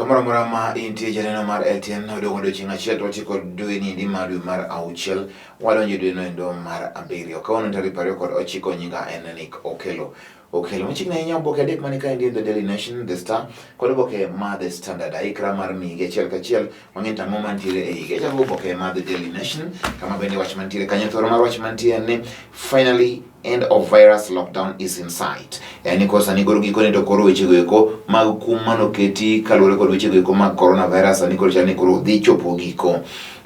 Kamoro amora ma intie janeno mar LTN odong' odiochieng' achiel to wachiko dwe niendi mar dwe mar auchiel wadonjo e dwe noendo mar abiriyo. Kawuono tarik 29 nyinga en Nick Okello. Okello machiegni ahinya oboke adek mane kaendi en The Daily Nation, The Star kod oboke mar The Standard. Aikra mar miyi achiel kachiel wang'e to ang'o mantiere e igi. Achako oboke mar The Daily Nation kama bende wach mantiere kanyo thoro mar wach mantie en ni finally end of virus lockdown is in sight. Yani ko sani koro gikone to koro weche go eko mag kum manoketi kaluwore kod weche go eko mag coronavirus sani koro chal ni koro dhi chopo giko.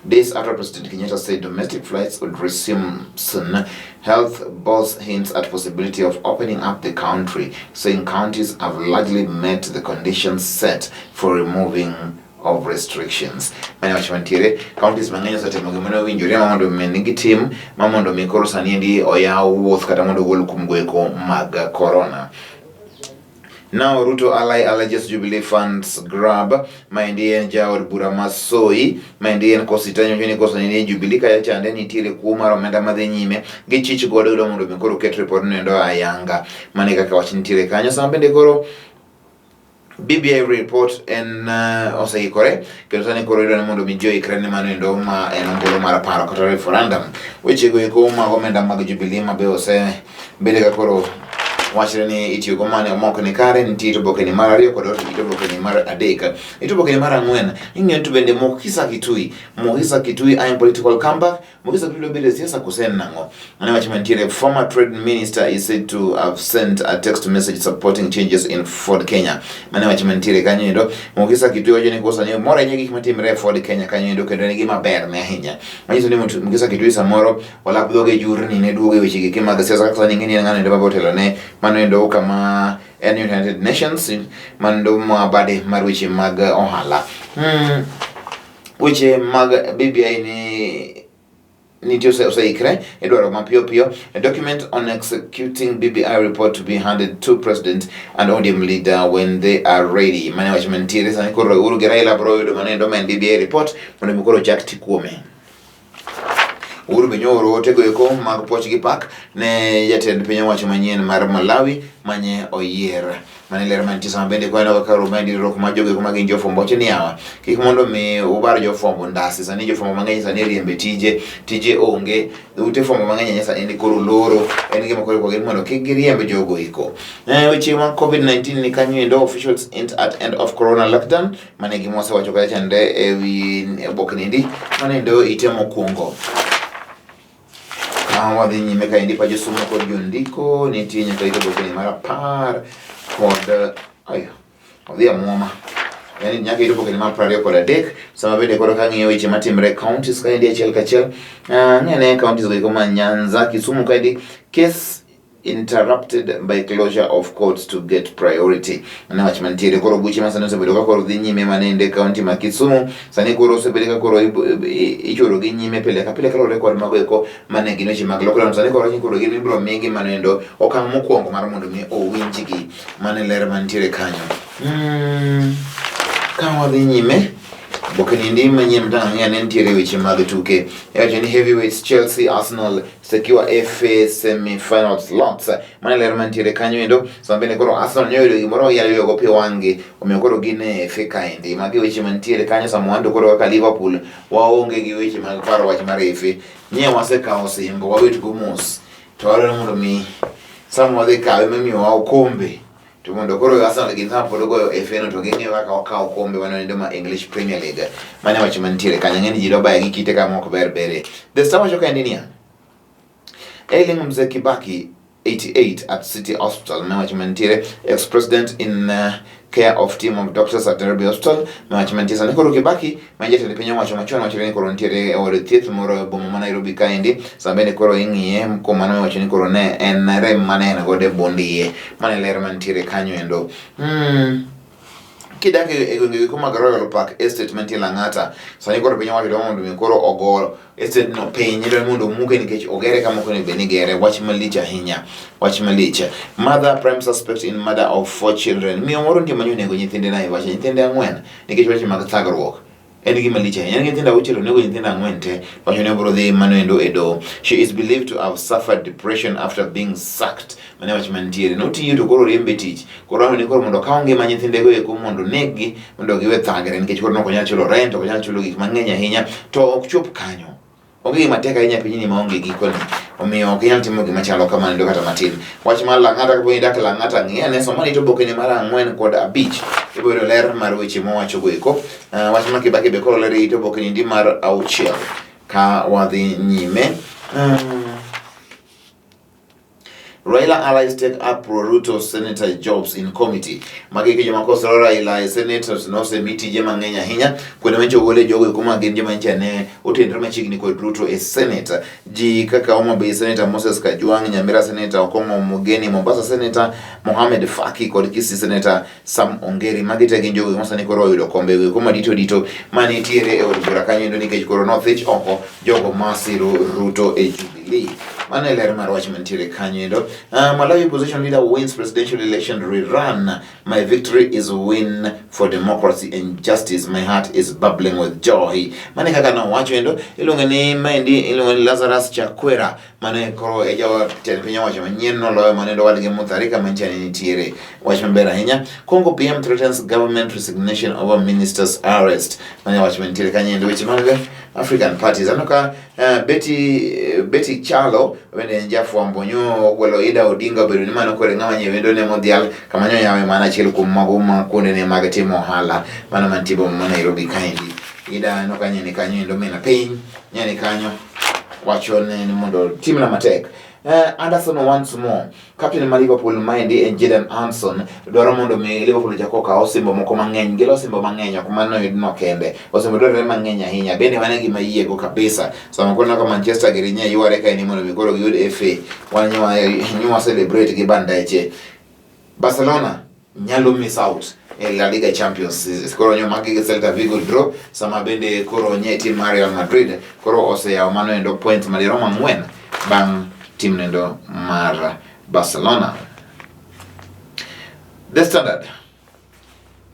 Days after President Kenyatta said domestic flights would resume soon, health boss hints at possibility of opening up the country, saying counties have largely met the conditions set for removing of restrictions. Mane wach mantiere, counties mang'eny osetimo gima ne owinjore ma mondo mi gitim ma mondo mi koro sani endi oyaw wuoth kata mondo ogol kum goeko mag corona. Now Ruto ally alleges Jubilee funds grab. Maendi en jaod bura ma Soi, maendi en Kositany wacho ni koso ni Jubilee kaya chande nitiere kuo mar omenda madhi nyime gichich godo yudo mondo mi koro ket report no endo ayanga. Mane kaka wach nitiere kanyo. Sama bende koro BBI report en oseikore kendo sani koro idwaro mondo mi ji oikre ne mano endo ma en ombulu mar paro kata referendum. Wechego eko mag omenda mag Jubilee ma be osebedo ka koro wachre ni itiyo go mane mok ni kare nitie it oboke ni mar ariyo kod it oboke ni mar adek. It oboke ni mar ang'wen ing'iyo to bende Mukhisa Kitui. Mukhisa Kitui eyeing political comeback Mukhisa Kitui bedo e siasa kose en nang'o? Mane wach mantiere former trade minister is said to have sent a text message supporting changes in Ford Kenya. Mane wach mantiere kanyo endo Mukhisa Kitui wacho ni kosa ni mor ahinya gik matimre e Ford Kenya kanyo endo kendo en gima ber ne ahinya. Manyiso ni Mukhisa Kitui samoro olap dhoge jurni ne duogo e weche gike mag siasa kaka sani ing'e ni en ng'ano endo mabotelo ne mano endo kama en United Nations mano endo ma bade mar weche mag ohala. Weche mag BBI ni nitie oseikre idwaro mapiyo piyo. A document on executing BBI report to be handed to president and ODM leader when they are ready. Mane wach mantiere sani koro Uhuru gi Raila bro yudo mano endo ma en BBI report mondo mi koro ochak ti kuome. Uhuru be nyooro ote go eko mag puoch gi pak ne jatend piny owacho manyien mar Malawi manye oyier. Mane ler mantie sama bende kwaneno kaka Roma en riwruok mar jogo eko ma gin jofwambo wacho ni yawa kik mondo mi ubar jofwambo ndasi sani jofwambo mang'eny sani riembe tije tije onge ute fwambo mang'eny ahinya sani ni koro loro en gima koro kwagen mondo kik giriemb jogo eko. Weche mag COVID-19 ni kanyo endo officials hint at end of corona lockdown mane gima wasewacho kacha chande e wi oboke niendi mane endo ite mokwongo. Ka wadhi nyime kaendi pa josomo kod jondiko nitie nyaka ite oboke ni mar apar kod ayo odhi amuoma yani nyaka ite oboke ni mar 23 sama bende koro kang'iyo weche matimre e counties kaendi achiel kachiel ng'ene counties go eko ma Nyanza Kisumu kaendi case interrupted by closure of courts to get priority. Mano wach mantiere koro buche ma sani osebedo ka koro dhi nyime manende kaunti ma Kisumu sani koro osebedo ka koro ichoro gi nyime pile ka pile kaluwore kod mago eko mane gin weche mag lockdown sani koro koro gin ibiro migi manendo okang' mokwongo mar mondo mi owinjgi mane ler mantiere kanyo. Ka wadhi nyime Oboke niendi manyien mtang' ang'eya ne nitiere weche mag tuke. Iwacho ni heavyweights Chelsea, Arsenal secure FA semi-final slots. Mano e ler mantiere kanyo endo. Sama bende koro Arsenal nyo yudo gimoro ginyalo yudo go pi wang'gi, omiyo koro gin e FA kaendi. Magi weche mantiere kanyo sama wan to koro kaka Liverpool waonge gi weche mag paro wach mar FA. Nye wasekawo osimbo wabet go mos. To wadwaro mondo mi sama wadhi kawe mimiyowa okombe to mondo koro Arsenal gin sama pod ogoyo FA no to ging'iyo kaka wakawo okombe mano endo ma English Premier League. Mano e wach mantiere kanyo. Ng'eny ji dwa baye gi kite kama ok ber bere. The Star wacho kaendi niya, Ailing Mzee Kibaki 88 at City Hospital ne wach mantiere ex-president in care of team of doctors at Nairobi Hospital ne wach mantiere sani koro Kibaki ma jatend piny owacho machon wachore ni koro nitiere e od thieth moro e boma ma Nairobi kaendi sama bende koro ing'iye kuom mano iwacho ni koro ne en rem mane en godo e bund iye mane ler mantiere kanyo endo. Kidak e gwenge go mag Royal Park Estate mantie Lang'ata, sani koro piny owacho dwa mondo mi koro ogo estate no piny, idwa mondo omuke nikech ogere kama ok onego bed ni igere. Wach malich ahinya, wach malich. Mother prime suspect in murder of four children. Miyo moro nitie manyo onego nyithinde Naivasha, nyithinde ang'wen nikech weche mag thagruok. En gima lich ahinya. En gi nyithindo auchiel, onego nyithindo ang'wen te. Wacho ni obiro dhi mano endo e doho. She is believed to have suffered depression after being sacked. Mano e wach mantiere. Notiyo to koro oriembe tich. Koro wacho ni koro mondo okaw ngima nyithindego eko mondo oneggi mondo giwe thagre nikech koro nok onyal chulo rent, ok onyal chulo gik mang'eny ahinya. To ok chop kanyo. Onge gima tek ahinya e pinyni maonge gikone. Omiyo ok inyal timo gima chalo kamano endo kata matin. Wach mar Lang'ata kapo ni idak Lang'ata, ng'i ane somane it obokene mar ang'wen kod abich. Ibiro yudo ler mar weche mowachogo eko. Wach mar Kibaki be koro ler e it obokeni ndi mar auchiel. Ka wadhi nyime. Raila allies take up pro Ruto senator jobs in committee. Magi ke joma kosoro Raila e senators nosemi tije mang'eny ahinya kuonde manyicho ogole jogo eko ma gin joma nyicha ne otenre machiegni kod Ruto e senate. Ji kaka Homa Bay Senator Moses Kajwang', Nyamira Senator Okong'o Mogeni, Mombasa Senator Mohamed Faki kod Kisii Senator Sam Ongeri. Magi te gin jogo ma sani koro oyudo kombe eko madito dito manitiere e od bura kanyo endo nikech koro nothich oko jogo masiro Ruto e Jubilee. Mano e ler mar wach mantiere kanyo endo. Malawi opposition leader wins presidential election rerun. My victory is a win for democracy and justice. My heart is bubbling with joy. Mano e kaka nowacho endo. Iluonge ni maendi iluonge ni Lazarus Chakwera. Mano e koro e jatend piny owacho manyien noloyo mano endo wadgi Mutharika mantie ni nitiere. Wach maber ahinya. Congo PM threatens government resignation over minister's arrest. Mano e wach mantiere kanyo endo. Weche mag African parties. Aneno ka Betty Chalo bende en jafwambo nyo ogwelo Ida Odinga obedo ni mano kore ng'ama nyie wendo ne modhial kama nyo yawe mana achiel kuom mago ma kuonde ne mag timo ohala mano mantie boma ma Nairobi kaendi. Ida aneno ka nyeni kanyo endo mina piny nyeni kanyo wacho ni mondo timna matek. Anderson once more. Captain mar Liverpool maendi en Jadon Anderson dwaro mondo mi Liverpool ochak okaw osimbo moko mang'eny. Gelo osimbo mang'eny ok mano yudno kende. Osimbo dwarore mang'eny ahinya. Bende mano e gima yiego kabisa. Sama koro ineno ka Manchester giri nye yware kaendi mondo mi koro giyud FA. Wan nywa celebrate gi bandeche. Barcelona nyalo miss out e La Liga Champions. Koro nyo magi gi Celta Vigo draw sama bende koro nye tim mar Real Madrid koro oseyawo mano endo points madirom ang'wen bang' tim nendo mar Barcelona. The Standard.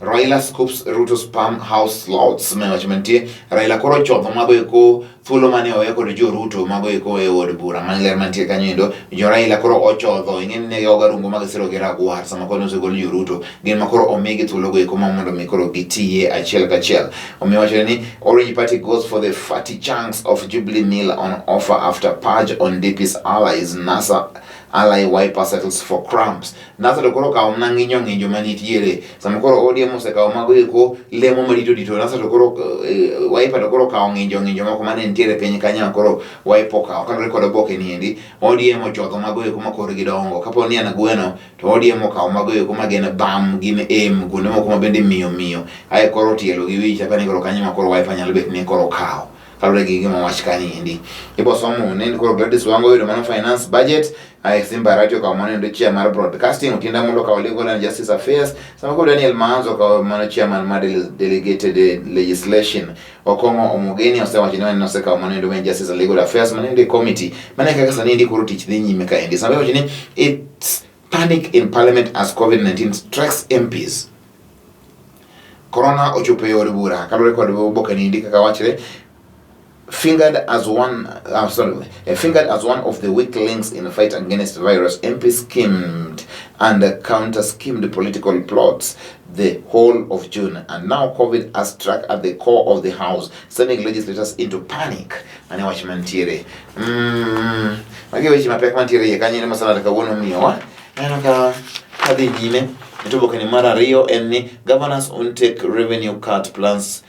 Raila scoops Ruto's palm house slots. Me wacho mantie Raila koro chodho mago eko thuolo mane owe kod jo Ruto mago eko e od bura mane ler mantie kanyo endo jo Raila koro ochodho ing'e ni ne oga rungu mag siro gi ragwar sama koro osegol jo Ruto gin ma koro omigi thuolo go eko ma mondo mi koro gitiye achiel kachiel. Omiyo wacho ni Orange Party goes for the fatty chunks of Jubilee meal on offer after purge on DP's allies. NASA ally Wiper settles for crumbs. NASA to koro okawo mana ng'injo ng'injo manitiere. Sama koro ODM osekawo mago eko lemo marito dito, NASA to koro Wiper to koro okawo ng'injo ng'injo moko mane nitiere piny kanyo koro Wiper okawo. Kaluwore kod oboke ni endi, ODM ochodho mago eko ma korgi dongo. Kapo ni en gweno, to ODM okawo mago eko ma gin bam, gin em, kuonde moko ma bende miyo miyo. Ae koro tielo gi wich, apani koro kanyo ma koro Wiper nyalo bet ni koro okawo. Kaluwore gi gima wach kanyo endi. Ibo somo ne ni koro Gladys Wanga oyudo mano finance budget, ae Simba Arati okawo mano endo chair mar broadcasting, Otiende Amollo okawo legal and justice affairs, sama koro Daniel Maanzo okawo mano chairman mar delegated legislation. Okong'o Omogeni osewacho ni en osekawo mano endo mar justice and legal affairs, mano endo e committee. Mano e kaka sani endi koro tich dhi nyime kaendi. Sama iwacho ni it's panic in parliament as COVID-19 strikes MPs. Corona ochopo e od bura kaluwore kod oboke ni kaka wachre fingered as one sorry, fingered as one of the weak links in the fight against the virus, MP schemed and counter-schemed political plots the whole of June, and now COVID has struck at the core of the house, sending legislators into panic. Ane wach mantiere. Magi weche mapek mantiere iye kanyo ema sana kawuono miyowa. Aneno ka kadhi nyime, to oboke ni mar ariyo en ni governors won't take revenue cut plans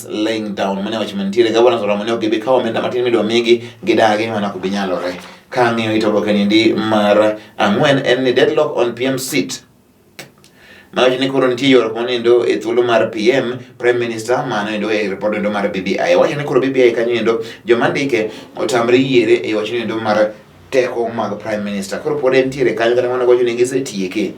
laying down. Mane wach mantiere, governors oramo ni ok gibi kawo omenda matin midwa migi, gidagi mana ok bi nyalore. Ka ang'iyo it oboke ni ndi mar ang'wen en ni deadlock on PM seat. Mawacho ni koro nitie ywaruok monindo e thuolo mar PM, Prime Minister, mano endo e report endo mar BBI. Wacho ni koro BBI kanyo endo joma ndike otamre yiere e wach endo mar teko mag Prime Minister. Koro pod entiere kanyo kata mana wacho ni gisetieke.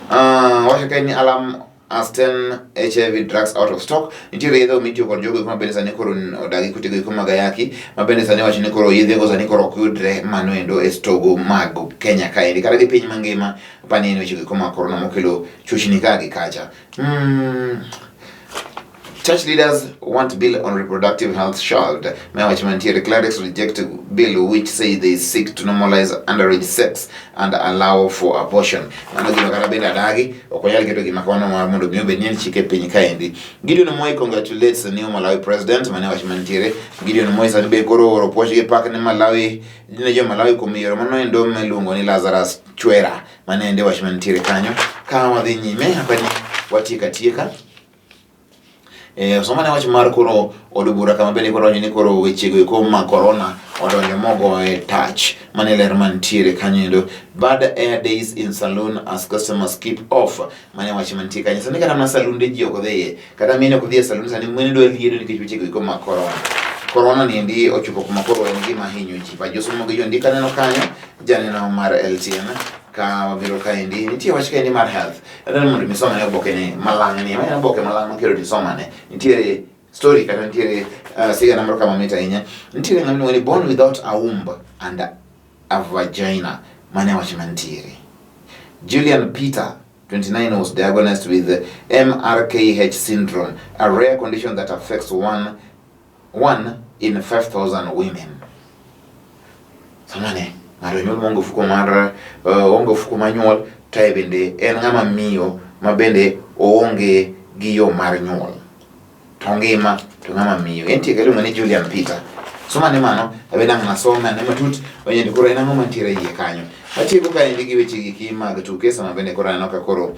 Wacho kae ni alam As 10 HIV drugs out of stock. Nitiere yedhe mitiyo kod jogo ma bende sani koro odagi kutego eko mag ayaki ma bende sani wacho ni koro yedhego sani koro ok yudre mano endo e stogo mag Kenya kaendi kata gi piny mangima pani en weche eko mag korona mokelo chochni ka gi kacha. Church leaders want bill on reproductive health shelved. Ma wach mantiere clerics reject bill which say they seek to normalize underage sex and allow for abortion. Mano gima kata bende adagi ok wanyal keto gima kamano mar mondo mi obed ni en chik e piny kaendi. Gideon Moi congratulates the new Malawi president. Mano wach mantiere. Gideon Moi sani be koro oro puoch gi pak ne Malawi ne jo Malawi kuom yiero mano endo miluongo ni Lazarus Chwera. Mano ende wach mantiere kanyo. Ka wadhi nyime hapa ni watieka tieka. Somane wach mar koro od bura kama bende koro ni koro wechego eko mag corona odonjo mogo e touch mane ler mantiere kanyo endo. Bad air days in saloon as customers keep off mane wach mantie kanyo. Sani kata mana salunde ji ok dhiye, kata mine ok dhi e saloon sani, mine dwa liedo nikech wechego eko mag corona. Corona ni endi ochopo kuma koro en gima hinyo ji. Pa josomo gi jondik aneno kanyo janeno mar LTN ka wabiro kaendi nitie wach kaendi mar health. Adwaro mondo mi isomane oboke ni malang' ni, ma en oboke malang' makelo to isomane. Nitiere story kata nitiere sigana moro kama mit ahinya. Nitiere ng'ama iluongo ni born without a womb and a vagina. Mano e wach mantiere. Julian Peter 29 was diagnosed with MRKH syndrome, a rare condition that affects one in 5,000 women. Samane, ng'ato nyuol maonge ofuko mar onge ofuko mar nyuol, to bende en ng'ama miyo ma bende oonge gi yo mar nyuol. To ngima to ng'ama miyo. Entie iluongo ni Julian Peter. Somane mano, abe dang' nasome ane matut, wanyalo koro en ang'o mantiere iye kanyo. Atieko kaendi gi weche giki mag tuke sama bende koro aneno ka koro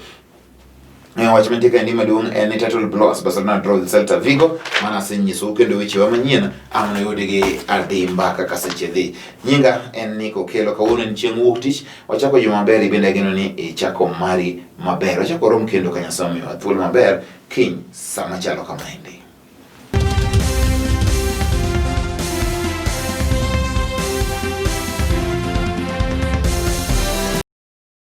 wach mantie kaendi maduong' en ni title blows Barcelona draw with Celta Vigo. Mano asenyisou kendo wechewa manyien ang' noyudi gi adimba kaka seche dhi. Nyinga en Nick Okello. Kawuono en chieng' wuok tich. Wachako juma maber, ibende ageno ni ichako mari maber. Wachako rom kendo ka Nyasaye omiyowa thuolo maber kiny sama chalo kamaendi.